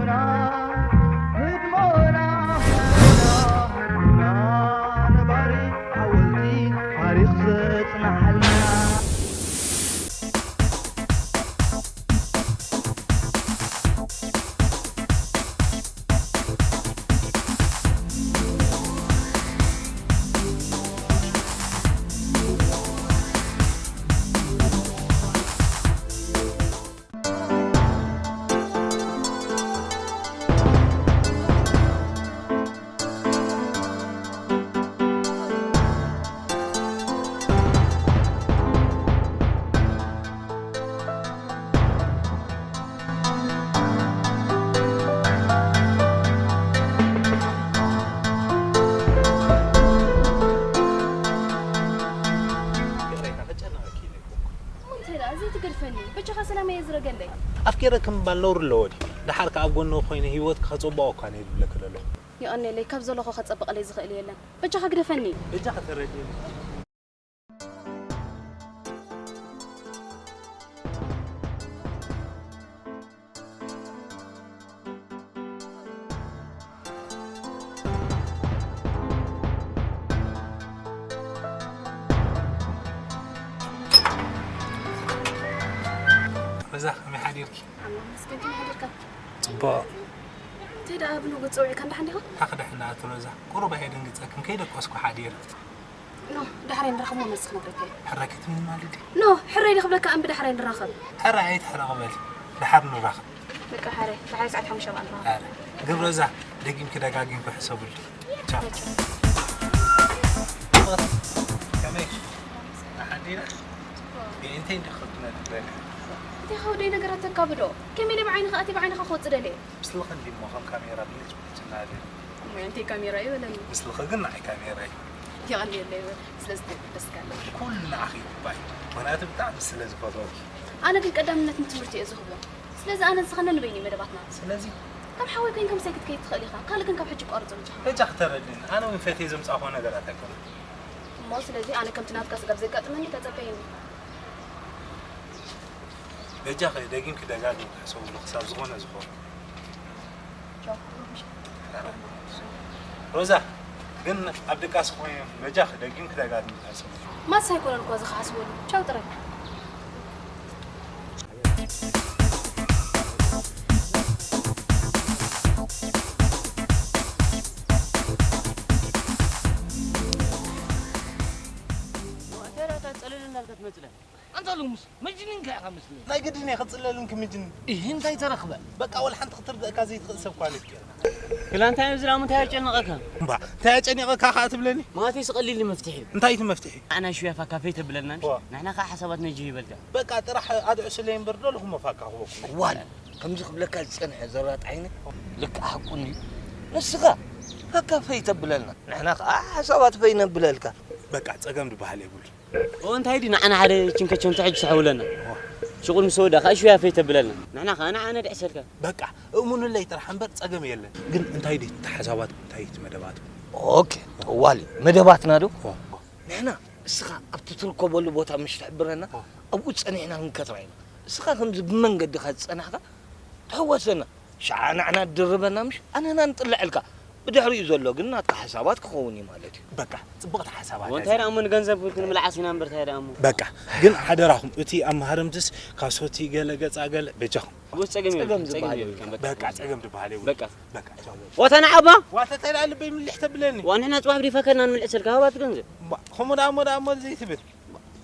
ህድሞና፣ ህድሞና፣ ህድሞና ነባሪ ሓወልቲ ታሪኽ ዘጽንሓልና። ይቕሬታ፣ ከጨንቐኪ ኢለ እኮ። እሞ እንታይ ደኣ ዘይትገድፈኒ? በጃኻ ሰላመይ እየ ዝረገለይ። ኣፍቂረ ክምባል ነውሪ ኣለዎ ድዩ? ደሓር ከኣ ኣብ ጎንኺ ኮይነ ህይወትኪ ከጸብቖ እኳ እየ ዝብለኪ ዘለኹ። የቐንየለይ፣ ካብ ዘለኹ ከጸብቐለይ ዝኽእል የለን። በጃኻ ግደፈኒ። በጃኺ ተረድእኒ። ሮዛ፣ ከመይ ሓዲርኪ? ኣምላኽ ይመስገን፣ ከመይ ሓዲርካ? ጽቡቕ። እንታይ ደኣ ብንጉ ጸዊዕካ፣ እንዳ ሓንዲኻ? ታኽድሕና ኣቲ ሮዛ፣ ቁሩብ ኣየደንግጸክን፣ ከይደቀስኩ ሓዲረ። ኖ፣ ዳሕራይ ንራኸብ፣ እሞ መልሲ ክነግረካ እየ። ሕራይ ክትብልኒ ማለት ድዩ? ኖ፣ ሕራይ ዶ ክብለካ እምቢ፣ ዳሕራይ ንራኸብ። ሕራይ ኣይትሕረቕ በሊ፣ ደሓር ንራኸብ። በቃ ሕራይ፣ ዳሕራይ ሰዓት ሓሙሽተ በዓል ንራኸብ። ኣረ፣ ግን ሮዛ፣ ደጊምኪ ደጋጊምኪ ሕሰብሉ። ቻው። ቻው። ከመይ? ንሓዲና? እንታይ እንዲኺ ክትነግረኒ? እንታይ ከ ወደይ ነገራት ተካብዶ? ከመይ ኢለ ብዓይንኻ ኣትየ ብዓይንኻ ክወጽእ ደልየ? ምስልኺ እንዲ እሞ ከም ካሜራ ብልጭ ብልጭ እናበለ። እሞ እንታይ ካሜራ እዩ በለኒ። ምስልኺ ግን ንዓይ ካሜራ እዩ። የቐንየለይ በል። ስለዚ ደስ ኢልካ ኣለኻ። ኩሉ ንዓኺ ይግባእ እዩ። ምኽንያቱ ብጣዕሚ ስለ ዝፈትወኪ። ኣነ ግን ቀዳምነት ንትምህርቲ እየ ዝህቦ። ስለዚ ኣነ ንስኻ ነንበይኑ እዩ መደባትና። ስለዚ? ከም ሓወይ ኮይንካ ምሳይ ክትከይድ ትኽእል ኢኻ። ካልእ ግን ካብ ሕጂ ቋርጾ በጃኻ። በጃኺ ተረድእኒ። ኣነ እውን ፈትየ ዘምጻእክዎ ነገራት ኣይኮነን። እሞ ስለዚ ኣነ ከምቲ ናትካ ስጋብ ዘጋጥመኒ ተጸበየኒ። በጃኺ ደጊምኪ ደጋጊምኪ ሕሰብሉ ክሳብ ዝኾነ ዝኾነ። ቻው። ሮዛ፣ ግን ኣብ ድቃስ ኮይነ በጃኺ ደጊምኪ ደጋጊምኪ ሕሰብሉ። ማስ ኣይኮነን እኮ እዚ ክሓስበሉ። ቻው ጥራይ። ወተረታ ጸለል እንዳልካ ትመጽእ። ኣንታ ሎምስ መጅኒንካ ኢኻ መስለኒ። ናይ ግድን እየ ክጽለልን ክምጅንን። እህ፣ እንታይ ተረኽበ? በቃ ወላ ሓንቲ ክትርድእካ ዘይትኽእል ሰብ እኳ ነፍቂርካ። ክላ እንታይ እዩ ዝራሙ እንታይ ኣጨነቐካ? እምባ፣ እንታይ ኣጨኒቐካ ከኣ ትብለኒ? ማለተይስ ቀሊል እዩ መፍትሒ። እንታይ እቲ መፍትሒ? ኣና ሽያፋ ካፌ ተብለልናን፣ ዋ። ንሕና ከኣ ሓሳባት ነጅህ ይበልካ። በቃ ጥራሕ ኣድዕሱለይ እምበር ዶ ለኹሞ ፋካ ክበኩም። ዋል፣ ከምዚ ክብለካ ዝጸንሐ ዘራጥ ዓይኒ። ልክዕ ሓቁ እንድዩ። ንስኻ ፋካ ፈይ ተብለልና፣ ንሕና ከኣ ሓሳባት ፈይ ነብለልካ። በቃ ጸገም ዝበሃል የብሉ። ኦ፣ እንታይ ድዩ ንዓና ሓደ ችንከቸንቶ ሕጂ ተሕውለና? ሽቁል ምስ ወዳ ከኣ ሽያፈይ ተብለና። ንሕና ከኣ ንዓና ድሕሰልካ። በቃ እሙንለይ ጥራሕ እምበር ጸገም የለን። ግን እንታይ ድዩ እቲ ሓሳባት፣ እንታይ እቲ መደባት? ኦኬ፣ ጠዋሊ መደባትና ዶ? ኦ። ንሕና እስኻ ኣብቲ ትርከበሉ ቦታ ምሽ ትሕብረና፣ ኦ። ኣብኡ ጸኒሕና ክንከትራ ኢና። እስኻ ከምዚ ብመንገድኻ ዝጸናሕካ ተሕወሰና። ሸዓ ንዓና ድርበና ምሽ ኣነና ንጥልዐልካ። ብድሕሪኡ ዘሎ ግን ናትካ ሓሳባት ክኸውን እዩ ማለት እዩ። በቃ፣ ጽብቕቲ ሓሳባት እያ። እንታይ ደኣ እሞ ንገንዘብ ክንምልዓስ ኢና እምበር እንታይ ደኣ እሞ። በቃ፣ ግን ሓደራኹም እቲ ኣብ መሃረምትስ ካሶቲ ገለ ገጻ ገለ በጃኹም። ቦስ ጸገም የብልኩም፣ ጸገም ጸገም ዝበሃል የብልኩም፣ የብልኩም። በቃ። በቃ፣ ጸገም ዝበሃል የብልኩም። በቃ። በቃ፣ ቻው። ዋታ ንዓባ? ዋታ እንታይ ደኣ ልበይ ምልሕ ተብለኒ? ዋ ንሕና ጽባሕ ብዲፋ ከልና ንምልዕሰልካ ሃባት ገንዘብ። እምባ፣ ከምኡ ደኣ እሞ ደኣ እሞ ዘይትብል።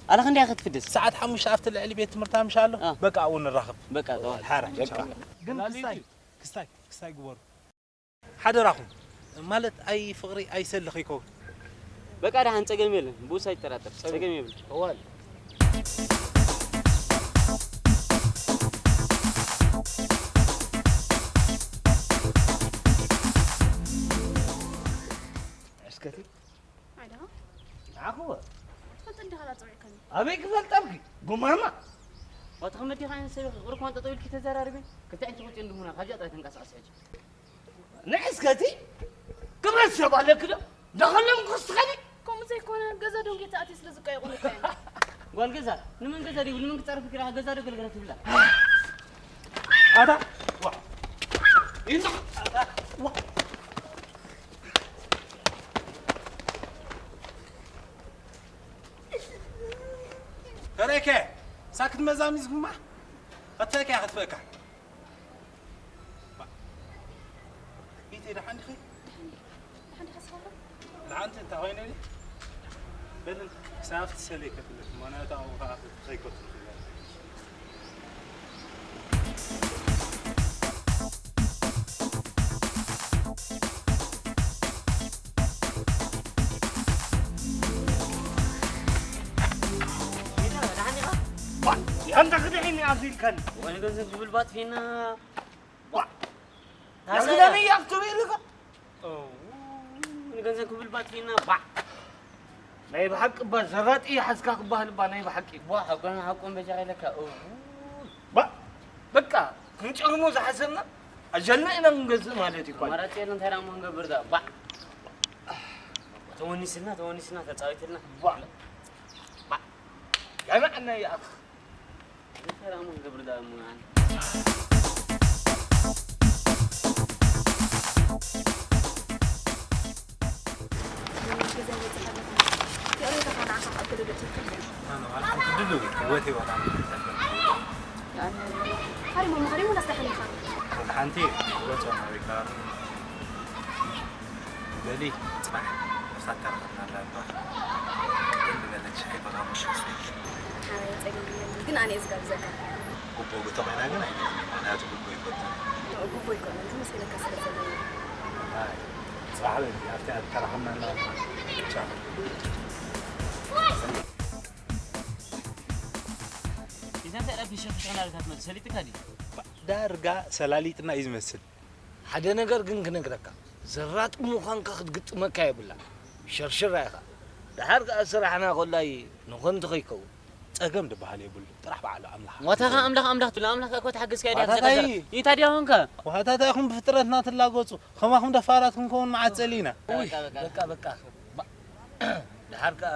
ኣላ ክንደይ ክትፍድስ? ሰዓት ሓሙሽተ ኣብቲ ልዕሊ ቤት ትምህርቲ ምሽ ኣሎ። አ። በቃ፣ ኣብኡ ንራኸብ። በቃ፣ ጠዋል። ሓራ፣ በቃ። ቻው። ግን ክስታይ፣ ክስታይ፣ ክስታይ ግበሩ። ሓደራኹም፣ ማለት ኣይ ፍቕሪ ኣይሰልኽ ይከውን። በቃ፣ ደሓን ጸገም የለን። ብኡስ ኣይትጠራጠር። ጸገም የብልካ። እዋን። እስከቲ። ኣይ፣ ደሓን። ንዓኹ። ትፈልጥ እንዲኻ ላጽውዕከኒ። ኣበይ ክፈልጠልኪ? ጉማማ። ዋታ ከመዲኻ ዓይነት ሰብ ኢኺ? ቁሩብ ከማን ጠጠው ኢልኪ ተዘራርቢ። ክልተ ዕንቲ ክልቲኡ እንድሙና፣ ካብዚኣ ጥራይ ተንቀሳቐሲ ሕጂ። ንዒ እስከ እቲ ክብረት ሰብ ኣለኪ ዶ? እንዳኸለምኩ እስኸኒ? ከምኡ ዘይኮነ፣ ገዛ ደንጌ ተኣትየ ስለ ዝቃየቑኒ እኮ እየ። ጓል ገዛ፣ ንመን ገዛ ደይብሉ፣ ንመን ክጸርፍ ክረኻ ገዛ ዶ ገልገለ ትብላ? ኣታ፣ ዋ። ይምጣ። ዋ። ተረከ፣ ሳክት መዛሚዝ ጉማ። ከተካ ክትፈካ። ኢቲ ደሓን ዲኺ? ደሓን ዲኻ ሰሓቕ? ደሓንቲ እንታይ ኮይነ ድዩ? በል፣ ክሳብ ትሰለይ ከትብለኪ፣ ምኽንያቱ ኣብኡ ኸዓ ከይከፍትልኪ እያ። ባ፣ ያንተ ክድሒኒ ኣብዚ ኢልካኒ። ወይ ንገንዘብ ክብል ባጥፊና። ባ፣ ታሰረ። ያንተ ነይ ያክቱ ኢልካ። ኦ፣ ንገንዘብ ክብል ባጥፊና። ባ። ናይ ብሓቂ እባ ዘራጢ ሓዝካ ክበሃል እባ ናይ ብሓቂ። ዋ፣ ሓቆን፣ ሓቆን በጃ ኢለካ። ኦ። ባ፣ በቃ ክንጭርሞ ዝሓሰብና ኣጀልና ኢና ክንገዝእ ማለት እዩ እኮ። ኣማራጺ የለን፣ እንታይ ደኣ እሞ ክንገብር ደኣ? ባ። ተወኒስና፣ ተወኒስና፣ ተጻዊትና። ባ። ባ። ያናዕና ይኣኽ። እንታይ ደኣ እሞ ክንገብር ደኣ እሞ ንዓና? ኣነ፣ ኣነ፣ ሓንቲ ድልው ህይወተይ ዋላ ኣነ፣ ኣነ፣ ሃሪሞ፣ ሃሪሞ፣ ላስታ ሓኒኻ። ሓንቲ ወጾ ናቢካ በሊ፣ ጽባሕ ነፍሳት ተረኸብና ኣላ እባ። ቅድም ዝበለት ሻሂ በኻ ምሽ ወስደኪ። ኣረ፣ ጸገም የለን፣ ግን ኣነ እየ ዝጋብዘካ። ጉቦ ጉቶ ኮይና ግን ኣይደልን፣ ምኽንያቱ ጉቦ ይፈቱ። ጉቦ ይኮነን፣ ዝመስለካ ስለ ዘለኒ። ኣይ፣ ጽባሕ በሊ፣ ኣብቲ ተረኸብና ኣላ እባ። ቻው። ኢዛ እንታይ ደኣ ፊሽኽ ፊሽኽ እናበልካ ትመጽእ? ሰሊጥካ ድዩ? ዳርጋ ሰላሊጥና እዩ ዝመስል። ሓደ ነገር ግን ክነግረካ፣ ዘራጥ ምዃንካ ክትግጥመካ የብላ። ሸርሽራ ኢኻ። ደሓር ከኣ ስራሕና ኮላይ ንኾንቲ ከይከውን። ጸገም ዝበሃል የብሉ። ጥራሕ በዓሉ ኣምላኽ። ዋታኻ ኣምላኽ፣ ኣምላኽ ትብሎ፣ ኣምላኽ እኮ ተሓግዝካ እዩ፣ ዋታታይ። ተዘከር። ይታ ድያ ኾንካ? ዋታታይ ኢኹም ብፍጥረትና ትላገጹ። ከማኹም ደፋራት ክንከውን መዓት ጸሊእና። በቃ፣ በቃ፣ በቃ። በቃ፣ በቃ። ባ-፣ ደሓር ከኣ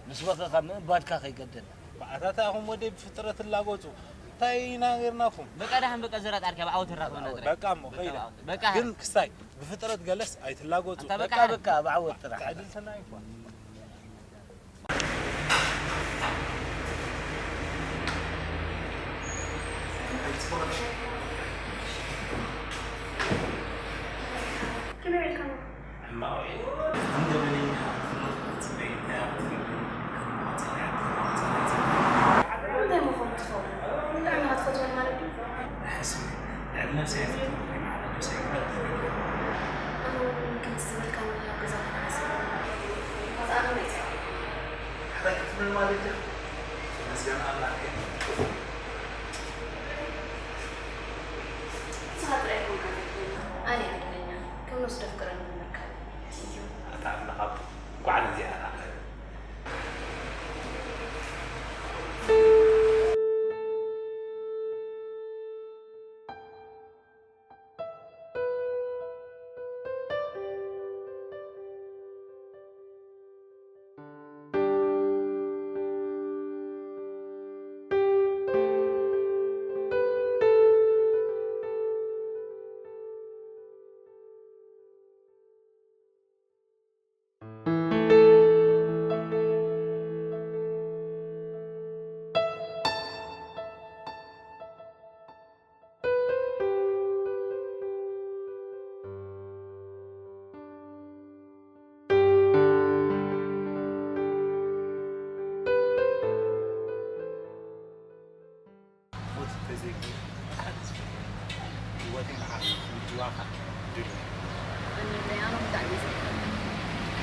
ምስ በኸኻ ምእባድካ ከይገደና። ባእታታ ኢኹም ወደይ ብፍጥረት ትላገጹ። እንታይ ኢና ጌርናኩም? በቃ ደሓን በቃ ዘራጥ ዓርኪ ኣብ ዓወት ተራኽበና ጥራይ። በቃ እሞ በቃ ኸይደ። በቃ። ግን ክስታይ ብፍጥረት ገለስ ኣይትላገጹ። ኣንታ በቃ በቃ፣ በቃ ኣብ ዓወት ጥራሕ። ትዕድልትና ይኳን። ከመይ ኢልካ? ሕማቕ እዩ። ከም ገበነኛ ክትሞት ክትጽበይ እንታይ ክትገብሪ? ከም መቐጸልያ ክትኾን ጸኒሕኪ። እንታይ ምዃኑ ትኸውን? ብጣዕሚ ኢኻ ትፈትወኒ ማለት ድዩ? ሕስብ፣ ልዕሊ ነብሰይ ኣይፈትወን እየ፣ ንዓና ነብሰይ ግበር ትብል። ኣነ እውን ከምቲ ዝበልካኒ ኣብ ገዛ ክሓስብ። ኣታ ከመይ ኢኻ? ሕራይ ክትብል ማለት ድያ? ተመስገን ኣምላኽ እየ። ንስኻ ጥራይ ኮንካ ዘይኮነ፣ ኣነ እየ ዕድለኛ። ከም ነፍሱ ዘፍቅረኒ ብምርካብ። እዩ። ኣታ ኣምላኽ ኣቦ፣ እንኳዕ ነዚኣ ረኣኸ። ሞት እንተዘይኮይኑ፣ እቲ ሓደ ዝፈትዎ ህይወተይ ንዓኻ ንምጅዋኻ ድሉው እየ። ኣነ ብጣዕሚ እየ ዘፍቅረካ።